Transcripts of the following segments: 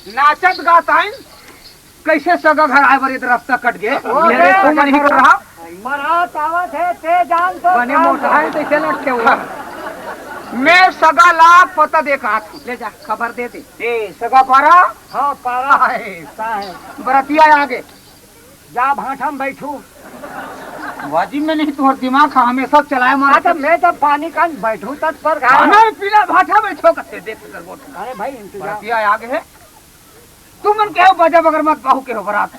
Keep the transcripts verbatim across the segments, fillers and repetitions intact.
नाचत गात आइन, कइसे सगा घर आए बर ये रस्ता कट गे? ओ मेरे बे, तो मन ही कर रहा। बरात आवत हे, ते जान तो बने काम मोटा हे, तइसे लटके हुआ। मैं सगा ला पता दे का, ले जा, खबर दे दे। ए, सगा पारा? हाँ, पारा। आए। का हे? बरतिया आगे। जा भाठा में बैठू। वाजिब में नहीं, तुम्हारा दिमाग ह, हमेशा चलाए मार। हाँ, तो मैं तो पानी का बैठू तत्पर का। खाना में पीला भाठा बैठो, कते देख कर बोट। अरे भाई, इंतजाम। बरतिया आगे हे। तुमन के हो बाजा बगर मत पाहू के हो बरात।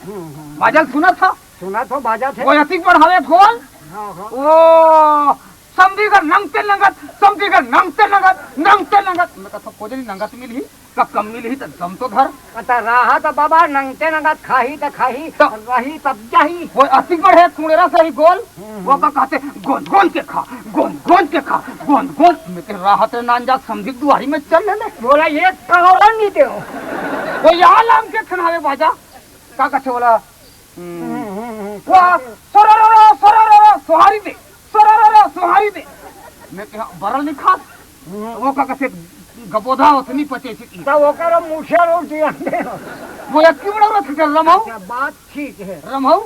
हम्म, हम्म। बाजल सुनत हो? सुनत हो बाजा थे। वो अतिक बढ़ावे खोल। हाँ, हाँ। वो समधी कर नंगते नंगत, समधी कर नंगते नंगत, नंगते नंगत। मैं कथा खोजली नंगत मिलही, का कम मिलही त दम तो धर। त रहा त बाबा नंगते नंगत खाही त खाही, तो रही तब जाही। वो अतिक बढ़े कुड़ेरा सही गोल, हम्म, वो का कहते गोंद गोंद के खा, गोंद गोंद के खा, गोंद गोंद। मैं के राहत रे नान जात समधी दुआरी में चल ले ले। बोला ये कहावन नहीं दे। वो यहाँ लाम के खनावे बाजा। का कथे बोला? हम्म। हम्म, हम्म, हम्म। वो सोरारारा, सोरारारा, सोहारी दे, सोरारारा, सोहारी दे। मैं कहा, बरल नहीं खात। हम्म। वो का कथे गबोधा होत नहीं पचे से की। तो वो करो मुठिया रोटी आंदे। वो एक की बड़ा रथ चल रहा हूँ। अच्छा, बात ठीक है। रमऊ,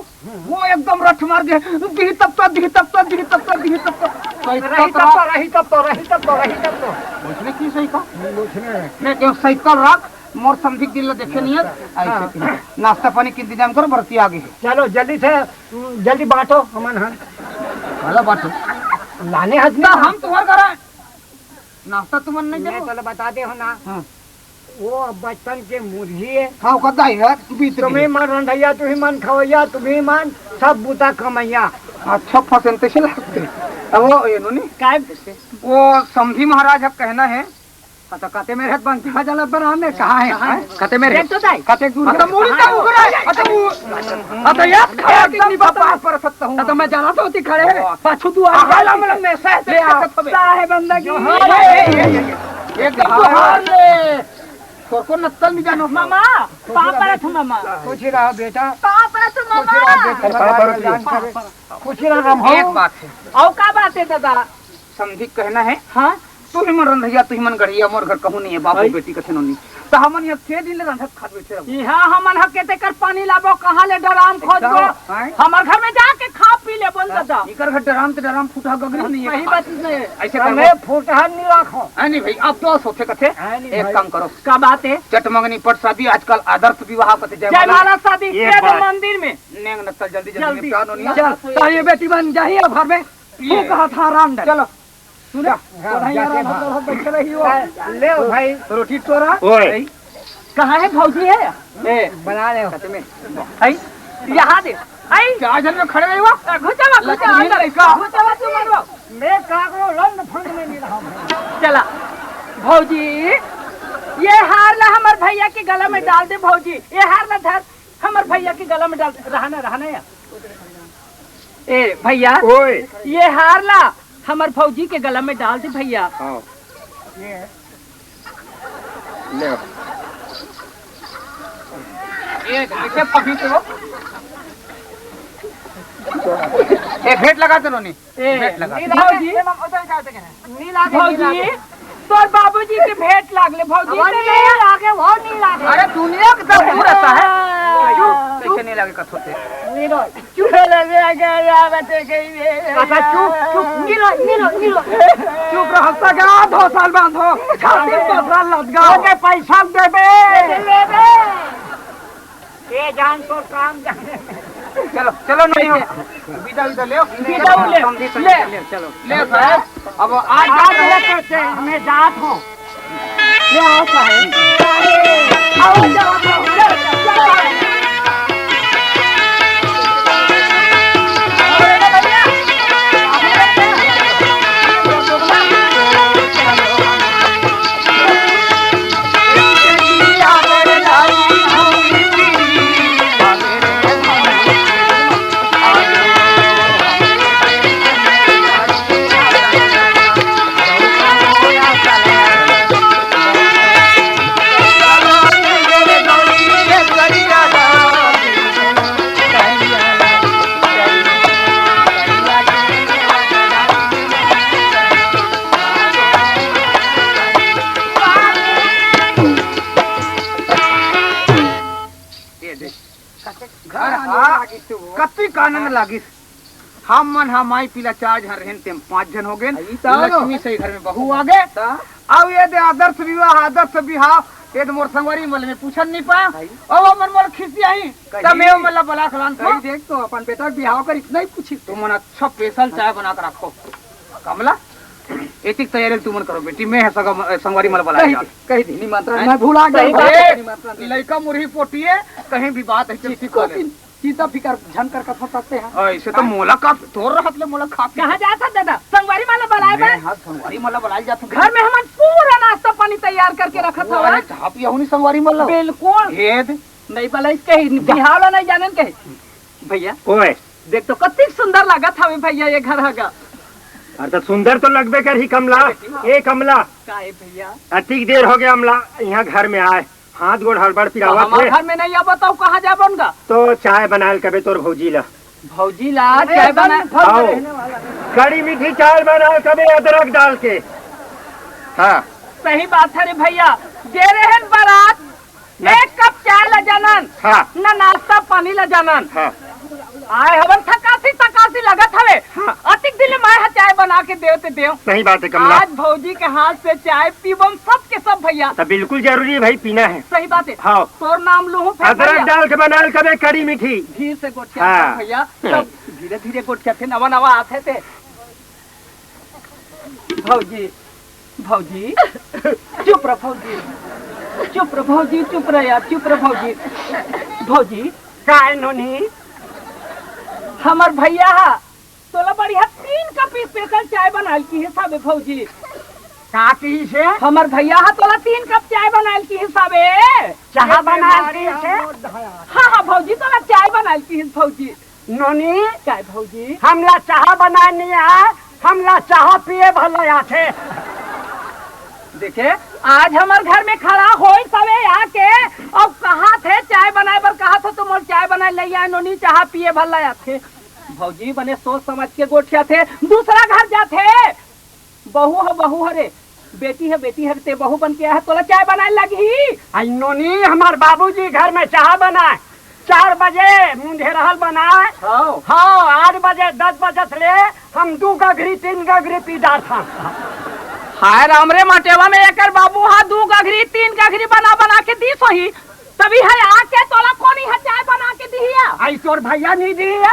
वो एकदम रठ मार दे, दिही तब तो, दिही तब तो, दिही तब तो, दिही तब तो। रही तब तो, रही तब तो, रही तब तो, रही तब तो। उसने की सही कहा? उसने। मैं क्यों सही कर रख, मोर समधी के दिल ला देखे नहीं है। हाँ। ऐसे की। नाश्ता पानी के इंतजाम करो, बरती आ गई है। चलो, जल्दी से, जल्दी बांटो, हमन हन। वाला बांटो। लाने हस ना ना। हम तुम्हारे घर आए। नाश्ता तुमन नहीं मैं करो। चलो बता दे हो ना। हाँ। वो अब बचपन के मुरही है। हाँ, ओकर दाई है, बीत तुम्ही गई। मन रंधैया, तुम्ही मन खवैया, तुम्ही मन सब बूता कमैया। अच्छा, फसेन तैसे लगते। अब वो, ये नो नहीं? काय? वो समधी महाराज का कहना है। हाँ, तो कहते मेरे हाथ बंसी भजन बना में कहाँ है? कहाँ है? हैं? कहते मेरे देख तो दाई। कहते गुरु। हाँ, तो मुड़ी कहाँ तो है? उगरा है। हाँ, तो वो, हाँ, तो यार, खड़ा एकदम कितनी बात कपार है? पर सकता हूँ। हाँ, तो मैं जाना तो होती खड़े है। वाह। पाछू तू आ आहा, गया। लम, लम, में सह, सह, सह, सह, सह। साहे बंदा की। हाँ, ये, ये, ये, ये, ये। एक बार ले। छोर को नक्कल नहीं जानो। मामा, पाँव परत हूँ मामा। खुशी रहा बेटा। पाँव परत हूँ खुशी रहा मामा। बेटा, भगवान कल्याण करे। खुशी रहा राम हो। एक बात है। और का बात है दादा? समधी कहना है। हाँ? तू ही मन रंधैया, तू ही मन गढ़िया, मोर घर कहूँ नहीं है, बापू भाई। बेटी कथे नो नहीं। तो हमन यहाँ के दिन ले रंधत खात बैठे रहबो। यहाँ हमन ह के तेकर पानी लाबो, कहाँ ले डराम खोदबो? हैं? हमर घर में जाके खा पी ले, बोल दादा। इकर घर डराम ते डराम फूटा गगरी नहीं है। सही बात है। ऐसे हमें करबो। फूटहा नहीं रखो। है नहीं भाई, अब तो सोचे कथे। है नहीं एक भाई। काम करो। का बात है? चटमंगनी पट शादी आजकल आदर्श विवाह कथे जयमाला। जयमाला शादी ये के दो बात। मंदिर में। नेंग नक्कल जल्दी जल्दी जल्दी। निपटा नो नहीं। चल, तो ये बेटी बन जाही अब घर में। ये। तू कहा था राम डर। चलो। सुने? जा, जा, तोरा जा, यार जा, हम जा। तोरा बैठे रही हो। ले भाई। रोटी तोरा। ओए। कहाँ है भौजी है? ए, बना ले। सच में। आई, यहाँ दे। आई। क्या जन में खड़े रही हो? घुसावा, घुसावा, लक्ष्मी अंदर। लड़का। घुसावा तू मरवा। मैं काकरो लंड फंड में नहीं रहा हूँ। चला। भौजी, ये हार ला हमर भैया के गला में डाल दे भौजी। ये हार ला धर, हमर भैया के गला में डाल दे। रहना, रहना यार। ए भैया, ओए। ये हार ला हमर भौजी के गला में डाल दे भैया। हाँ। ये ले। ये कैसे पपीते हो? ए, भेंट लगा दे नोनी। ए, भेंट लगा। नीला भौजी। ले, मम, उधर जाते क्या है? नीला के, भौजी, नीला के। तोर बाबूजी के भेंट लागले, भौजी, वो तेरे। नीला के, वो नीला के। अरे, दुनिया के दस दूर रहता है। हाँ। क्यों? कैसे नहीं लगे कथोते? नीला। चुप रह रे, आगे आ बते गई रे। अच्छा, चुप, चुप, नीलो, नीलो, नीलो। चुप रह, हंसता क्या? दो साल बांधो, छाती में दो साल लद गया। ओके, पैसा देबे। देबे। ये जान तो काम जाने। चलो, चलो, नहीं हो। विदा, विदा ले। विदा ले। समझी, समझी, ले। ले, चलो। ले साहब, अब आज आज ले करते हैं, मैं जात हूँ। ले आओ साहब। आओ, जाओ, जाओ, जाओ, जाओ। अरे हाँ, कतिक आनंद लागिस। हम मन हा माई पीला चार झन रहेन, तेम पांच झन हो गेन। अई त लक्ष्मी सही घर में बहू आ गे। त? अउ ये दे आदर्श विवाह, आदर्श बिहाव, ये दे मोर संगवारी मन में पूछन नहीं पाए। अई। अउ मन मोर खिसियाही। कही। त मैं मन ला बला के लान कही। देख तो अपन बेटा के बिहाव कर इतना ही पूछी। तुमन अच्छा special चाय बना के रखो। कमला, एतिक तैयारी तुमन करो बेटी, मैं ह सगा-, संगवारी मन ला बला कही। कही दे निमंत्रण, हैं? मैं भुला गया। सही बात। ए, निमंत्रण दे। लइका मुरही पोटिए, कहीं भी बात है, चल ठीक हो ले। चिंता फिकर झन कर कथो सकते हैं। ऐसे तो मोला का, तोर रहत ले मोला खा पी। कहाँ जात हस दादा? संगवारी मन ला बलाए बर? हाँ, संगवारी मन ला बलाए जात हूँ। घर में हमन पूरा नाश्ता पानी तैयार करके रखत हवन। चाह पिया होनी संगवारी मन ला। बिल्कुल। भेद। नहीं बलाइस कही, बिहाव ला नहीं जानेन कही। भैया। ओए। देख तो कतिक सुंदर लागत हवे भैया ये घर हगा। अरे तो सुंदर तो लगबे करही कमला। ए कमला। का ए भैया? अतिक देर हो गया हमला यहाँ घर में आए। हाथ गोड़ हड़बड़ तो पिरावत हमार हे। घर में नहीं आबो तो कहाँ जाबो न गा? तो चाय बनाए ल कबे तोर भौजी ला। भौजी ला अरे चाय एकदम बना भौजी आओ। रहने वाला है। कड़ी मीठी चाय बनाए ल कबे अदरक डाल के। हाँ। सही बात है रे भैया, गे रहेन बारात, न- एक कप चाय ला जानन, हाँ। न नाश्ता पानी ला जानन। हाँ। आए हवन थकासी थकासी लगत हवे। हाँ। अतिक दिन ले मैं ह चाय बना के देव ते देव। सही बात है कमला। आज भौजी के हाथ से चाय पीबम सब के सब भैया। त बिल्कुल जरूरी है भाई, पीना है। सही बात है। हाँ। तोर नाम लूहूं फेर अदरक भैया। डाल के बनाल कबे कड़ी मीठी। धीर से गोठिया हाँ। भैया, सब धीरे धीरे गोठिया थे, नवा नवा आथे ते। भौजी, भौजी, चुप रह भौजी, चुप रह भौजी, चुप रह यार, चुप रह भौजी। भौजी, काय नोनी? हमर भैया हा तोला बढ़िया तीन कप special चाय बनाल किहिस हाबे भौजी। का किहिस हे? हमर भैया हा तोला तीन कप चाय बनाल किहिस हाबे। चाहा बनाल किहिस हे? हाँ, हाँ भौजी, तोला चाय बनाल किहिस भौजी। नोनी, काय भौजी? हमला चाहा बनाए नहीं आए, हमला चाहा पिए भला आथे। देखे, आज हमर घर में खड़ा होइस हवे आके, अउ कहाथे चाय बनाए बर, कहाथे त मोला चाय बनाए ले आए नोनी, चाहा पिए भला आथे। भौजी बने सोच समझ के गोठियाथे, दूसरा घर जाथे। बहू ह, बहू हरे, बेटी ह, बेटी हरे, ते बहू बन के आए ह, तोला चाय बनाए लगही। आई नोनी, हमार बाबूजी घर में चाहा बनाए, चार बजे मुंधेरहल बनाए। हाँ। हाँ, आठ बजे, दस बजे से ले हम दू गघरी, तीन गघरी पी डारथन। हाय राम रे, मटेवा में एकर बाबू हा दू गघरी, तीन गघरी बना बना के दीस होही। तभी है आके तोला कोनी हा चाय बना के दिहिया। आई तोर भैया नहीं दिहिया।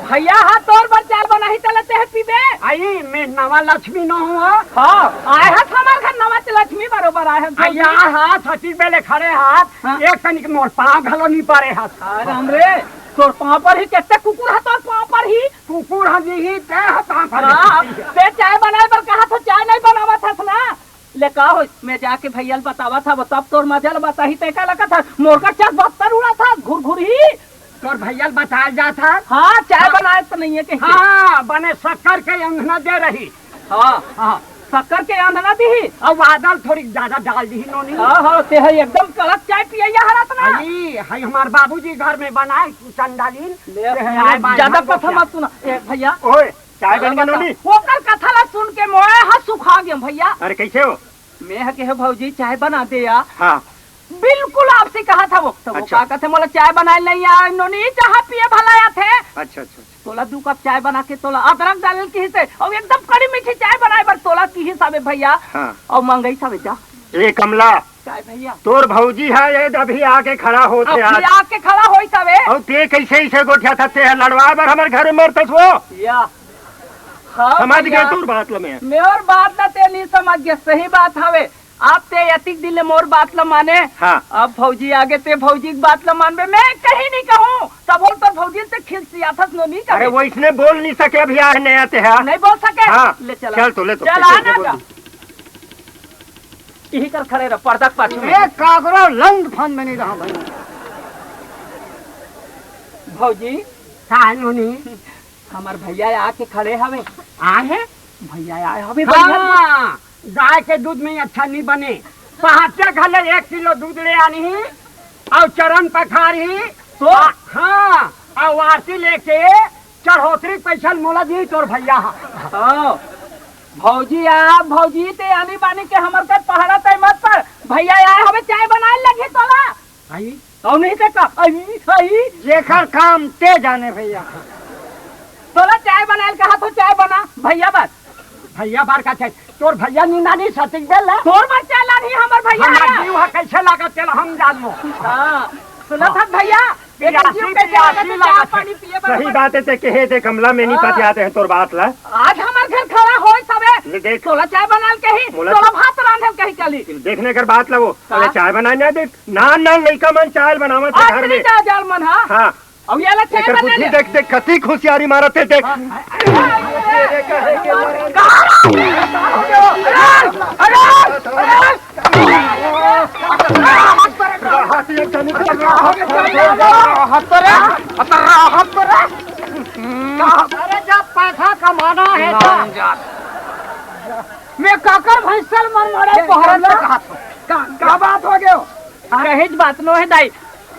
भैया हा तोर बर चाय बनाही तले तेह पीबे। आई मैं नवा लक्ष्मी न हूँ। हाँ, आए हस हमार घर नवा लक्ष्मी बरोबर आए हस आई भौजी। आ हाथ हटी बेले खड़े हाथ, हाँ। एक तनिक मोर पाँव घलो नहीं परे हाथ। हाय राम रे, तोर पाँव पर ही, केते कुकुर हा तोर पाँव पर ही। कुकुर हा नहीं, ते हा पाँव पर हाँ, ही। ते चाय बनाए बर कहा तो चाय नहीं बनावत हस ना। ले का होइस, मैं जाके भैया ल बतावत हव, तब तोर मजा ल बताही, ते का लगत हस? मोर का चस बहत्तर उड़त हस, घुर घुर ही। तोर भैया ल बताए जात हस? हाँ, चाय हाँ। बनाए त नहीं है कहीं। हाँ, बने शक्कर के अंधना दे रही। हाँ, हाँ। शक्कर के अंधना दिही। अब बादल थोड़ी ज्यादा डाल दिही नोनी। हाँ, हाँ, ते है एकदम कड़क चाय पियैया हरत ना। अई, हई हमार बाबूजी घर में बनाए चंडालीन। ले, ते है, आए बाई ज्यादा भाई कथा क्या? मत सुना। ए, भैया। ओए। चाय बन गे नोनी? ओकर कथा ला सुन के मोए ह सुखा गेम भैया। अरे कैसे हो? मैं ह के हे भौजी चाय बना दे या। हाँ। बिल्कुल आपसी कहा था वो। तो वो अच्छा। का कथे मोला चाय बनाए नहीं आ नोनी, चाहा पिए भला आथे। अच्छा, अच्छा, अच्छा। तोला दू कप चाय बना के तोला अदरक डालल किहिस हे, अउ एकदम कड़ी मीठी चाय बनाए बर तोला किहिस हवे भैया। हाँ। अउ मंगई हवे जा। ए कमला, काय भैया? तोर भौजी ह ये अभी आके खड़ा होत हे अभी आज। आके खड़ा होइस हवे। अउ ते कैसे इसे गोठियाथस, ते ह लड़वाए बर हमर घर में मरतस वो? या। हाँ समझ भैया। गया तोर बात ल मैं। मोर बात ल ते नहीं समझ गया, सही बात हवे। अब ते अतिक दिन ले मोर बात ल माने। हाँ। अब भौजी आगे ते भौजी के बात ल मानबे, मैं कहीं नहीं कहूँ। तब बोल तोर भौजी से खिलसियाथस नोनी कबे। अरे वो इसने बोल नहीं सके अभी, आए नया ते है। नहीं बोल सके? हाँ। ले चला। चल तो, ले तो, चल आ कैसे ना बोल जा। दी? इही कर खड़े रह, पर्दा के पाछू में। ए, काकरो लंड फंड में नहीं रहा भाई। भौजी, का है नोनी? हमर भैया आके खड़े हवे। आए हैं? भैया आए हवे, भैया। हाँ, गाय के दूध में अच्छा नहीं बने। पहाटे घले एक किलो दूध ले आनी ही, अउ चरण पखारी, तो? आ, हाँ, अउ आरती लेके चढ़ोतरी पैसा मोला दी तोर भैया हा। हाँ। भौजी आ, भौजी ते आनी बानी के हमर कर पहाड़ा तय मत पर। भैया आए हवे, चाय बनाए लगे तोला। आई? अउ नहीं ते का? आई, आई। जेकर काम ते जाने भैया। तोला चाय बनाए ल कहा तो चाय बना, भैया बर। भैया बर का चाय? तोर भैया नी नानी सतिक बेल ला। तोर बर चाय लानी हमर भैया हमर आया। जीव ह कैसे लागत तेला हम जान लो। हाँ, सुनत हस भैया, एकर जीव पियासी, कैसे लागत पियासी हे, चाय लागत हे। पानी पिए बर सही हमर बात हे, ते कहे दे कमला, मैं नहीं हाँ। पतियाते हैं तोर बात ला। आज हमर घर खड़ा होय सबे। ले देख। तोला चाय बनाल कही, मोला तोला भात रांधल कही चली। देखने कर बात ला वो। का? अरे चाय बनाए ना देख, नान नान लइका मन चाय बनावत हे आज घर नहीं में। जा जाल मन, हाँ। हाँ। अब ये ला चाय एकर बना बुद्धि ले। देख, देख, कतिक होशियारी मारत हे, देख। हाँ। अरे, अरे, अरे, अरे, अरे, अरे, राहत एक जनी के राहत तो रे, राहत तो रे। अरे, जब पैसा कमाना है तो। नाम जात। मैं काकर भैंसल मन मरे ये पहरन कमला? से कहा था। का, का बात हो गयो? अरे, हिच बात नो है दाई।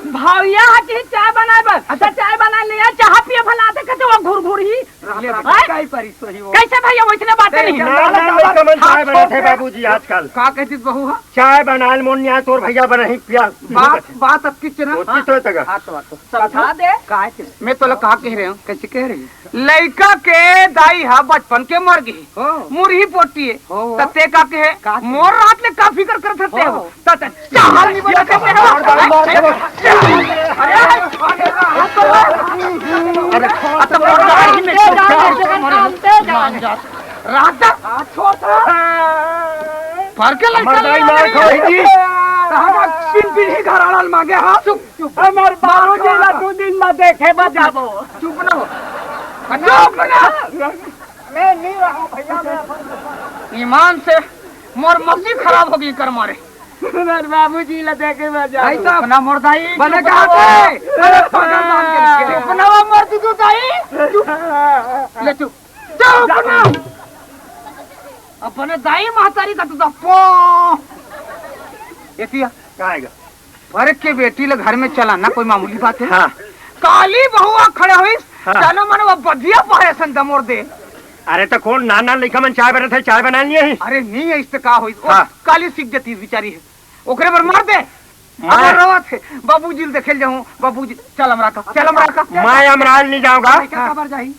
भैया ह कि चाय बनाए बर। अच्छा, चाय बना लिया, चाय पिए भला आते कहते वो घुर घुर ही। ले, हैं? काई परिस रही हो? कैसे भैया, वो इतने बाते नहीं। ना, ना, लइका मन चाय बनाथे बाबूजी आजकल। का कहती बहू हा? चाय बनाल मोन निया तोर भैया बनाही पिया। बात, बात अब किच ना। वो किच होय तगा? हाँ, तो, तो। समझा दे। काय के? मैं तोला का कह रहे हूँ? कैसे कह रही है? लइका के दाई हा बचपन के मर गे। हो। मुरही पोटी हे। हो। त ते का कहे? का कहे? मोर रात ले का फिकर करत हते हो? हो। त, त चाल नहीं बना करते हो। अरे, अरे, अरे, अरे, अरे, अरे, अरे, अरे, अरे, अरे, अरे, रात आ, छोड़ दे। भर के लइका मर्दाई ले मार आए। खाओ ही जी। तो हम पिन पिन ही घर आड़ल मांगे, हाँ? चुप, चुप। हमर बाबूजी ला दू दिन में देखे बर जाबो। चुप ना हो। चुप ना। मैं नहीं रहूं भैया, मैं अपन ईमान से मोर मर्जी खराब हो गई कर मारे। हमर बाबूजी ला देखे बर जाबो। भाई साहब, अपना मोर दाई, बने चुप कहा रहो। थे? अरे, पागल मान के चुप ना हो, मर तू तो दाई। चुप। ले चुप। चुप ना। अपने दाई महतारी का तू तो पो। एतिया। का आएगा? फर्क के बेटी ले घर में चलाना कोई मामूली बात है? हाँ। काली बहू आ खड़े होइस, हाँ। जानो मनो वो बधिया पहरे सन दमोर दे। अरे तो कौन नान नान लइका मन चाय बनत हे, चाय बना लिए ही? अरे नहीं है, इस ते का होइस? ओ हाँ। काली सीख देती बेचारी है। ओकरे बर मार दे। मैं अब रोवत है। बाबूजी ल देखे ल जाऊं, बाबूजी, चल अमरा का, चल अमरा का। मैं अमराल नहीं जाऊंगा। मैं क्या खबर जाही?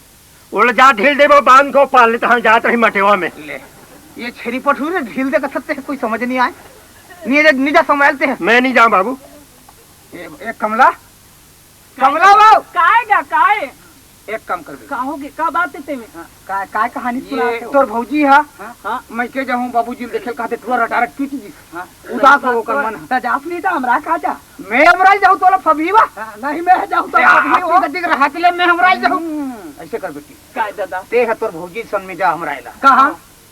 ओला जा ढील देबो, बांध को पाल लेता हम जात रही मटेवा में। ले, ये छेरी पठुरी ढील दे कथते हैं, कोई समझ नहीं आए। नहीं जा, नहीं जा संभालते हैं। मैं नहीं जाऊं बाबू। ए, ए कमला, कमला बाबू। काय गा, काय? एक काम कर बे। का हो गे, का बात है तेमे? हाँ, का, काय कहानी ये सुनाते हो? तोर भौजी हा? हाँ। हाँ। मैं के जाऊं बाबूजी ल देखे ल कहते टुरा रटारट पीट जी। हाँ। उदास हो ओकर मन ह। त जात नहीं त हमरा का जा? मैं अमराई जाऊं तोला फबीवा? हाँ, नहीं मैं जाऊं तो ए, फबीवा। आपकी गद्दी के रहत ले मैं अमराई जाऊं। हम्म। ऐसे कर बेटी। काय दादा? ते ह तोर भौजी सन में जा अमराई ला। कहाँ?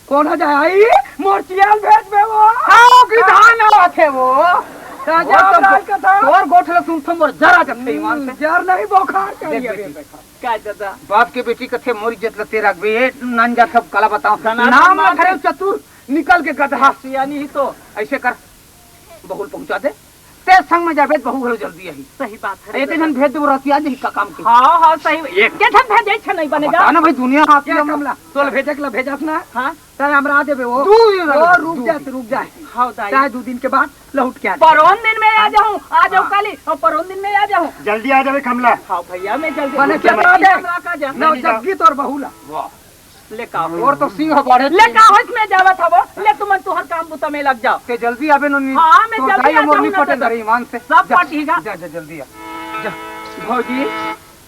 कौन ह जाय? आई, मोर चियाल भेज बे वो। आओ की धान आवत हे वो। राजा वो तो अमराई का था। तोर गोठ ल सुनथो मोर जरा जथे ईमान से। हम्म, जर नहीं बोखार देख चाहिए बेटी। अबे। काय दादा? बाप के बेटी कथे मोर इज्जत ल ते रखबे। ए, नान जात हब काला बताओ। सनातन नाम बात ल धरे है। चतुर। निकल के गधा। सियानी ही तो। ऐसे कर, बहू ल पहुंचा दे। ते संग में जाबे त बहू घलो जल्दी आही। सही बात है। एक झन भेज देबो, रतिया जही का काम के। हाँ, हाँ, सही। एक के झन भेजे छ नहीं बने जा। बता ना भाई, दुनिया हाथ ये में कमला। तोल भेजे के ला भेजस ना। हाँ। तय हमरा देबे वो। दू दिन वो लगे, रुक दू जा, दिन। रुक जा। हाँ, दाई। चाहे दू दिन के बाद लौट के आ जा। परोन दिन में आ जाऊँ, आ जाऊँ हाँ। काली, और परोन दिन में आ जाऊँ। जल्दी आ जाबे कमला। हाँ भैया, मैं जल्दी बने रुक जा, क्या बात है? हमरा का जा। नो, जल्दी जग्गी तोर बहू ला। वाह। ले का हो? और तो सिंह बड़े ले का हो, इसमें जावत हवो? ले तुमन तुहर काम बुता में लग जाओ। ते जल्दी आबे नो नी। हाँ, मैं तो जल्दी जाई आ मोर नी जाऊंगा पटे दादा। धरे ईमान से। सब जा, पटेगा। जा, जा, जल्दी आ। जा। भौजी,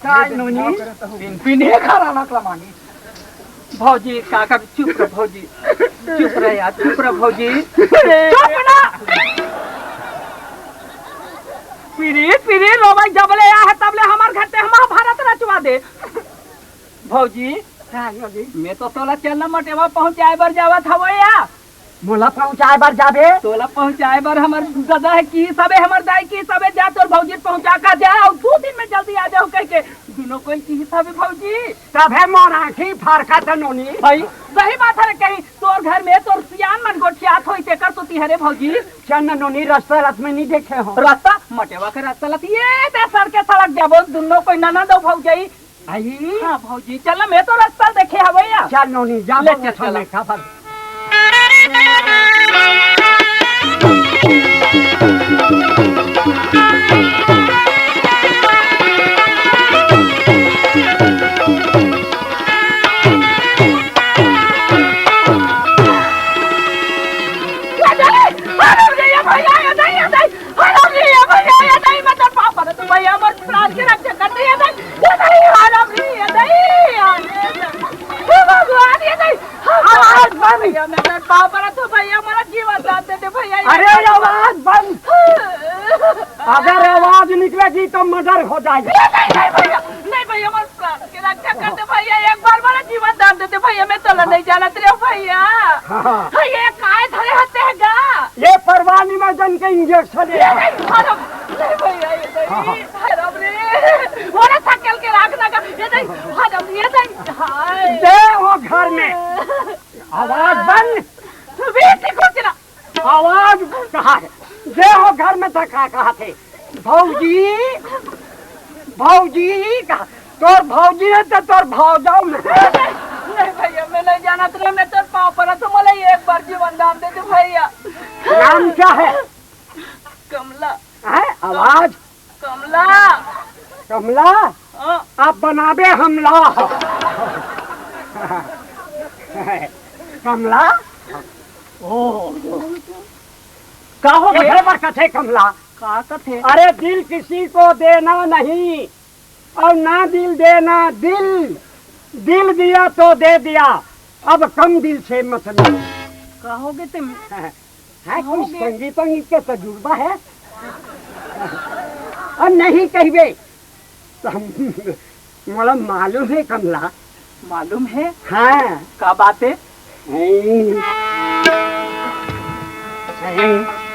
काय नोनी? पिन, पिन हे घर आना कला मांगी। भौजी, का कर, चुप रह भौजी। चुप रह यार, चुप रह भौजी। चुप ना। पीरी, पीरी, रोवई जब ले आ है, तब ले हमार घर ते हम महाभारत रचवा दे। भौजी, का भौजी? मैं तो तोला चलना मटेवा पहुंचाए बर जावत हवो या। मोला पहुंचाए बर जाबे? तोला पहुंचाए बर हमर ददा हे कि सबे, हमर दाई कि सबे जा, तोर भौजी पहुंचा का जा, अउ दू दिन में जल्दी आ जाओ कह के। दुनो कोई कि सबे भौजी। तभे मोर आँखी फरका त नोनी। भाई, सही बात है कहीं, तोर घर में तोर सियान मन गोठियात होई, तेकर सोती हरे भौजी। चल न नोनी, रास्ता लत में नहीं देखे हो। रास्ता? मटेवा के रास्ता लत, ये ते सर के सड़क जाबो, दुनो कोई ननद अउ भौजाई। आई? हाँ भौजी, चल ना, मैं तो रास्ता देखे हवे या। चल नोनी, जा ले, बाबू, चल, चल। मैं खबर। पाँव परत हों भैया, मोला जीवन दान दे दे भैया। अरे, आवाज बंद। अगर आवाज निकलेगी तो मर्डर हो जाएगी। नहीं, नहीं, नहीं भैया, नहीं भैया, मोर प्राण के रक्षा कर दे भैया, एक बार मोला जीवन दान दे दे भैया, मैं तोला नहीं जानत रहे भैया। हाँ। हाँ, ये काय धरे हते है गा? ये परवानी में जन के इंजेक्शन है। ये नहीं, हरम, नहीं भैया, ये नहीं, हाँ, हाँ। हरम रे। मोला थकेल के राख ना गा, ये नहीं, हरम, ये नहीं, हाय। दे वो घर में। आवाज बंद। बेटी को चला। आवाज कहाँ है? दे वो घर में धक्का कहाँ थे? भौजी, भौजी कहा, तोर भौजी है तो तोर भौजाऊ में। नहीं भैया, मैं नहीं जानत रहे, मैं तोर पाँव परत हों, मोला एक बार जीवन दान दे दे भैया। नाम क्या है? कमला। है आवाज। कमला। कमला। हाँ। आप बनाबे हमला। कमला। ओ। का हो गया? एकरे बर कथे कमला। का कथे? अरे, दिल किसी को देना नहीं और ना दिल देना, दिल, दिल दिया तो दे दिया, अब कम दिल से मत मिलो। का हो गए तुम? है, कुछ संगीत, संगीत के तजुर्बा है? और नहीं कहबे तो हम, मोला मालूम है कमला। मालूम है? हाँ। का बात है? हैं। हैं।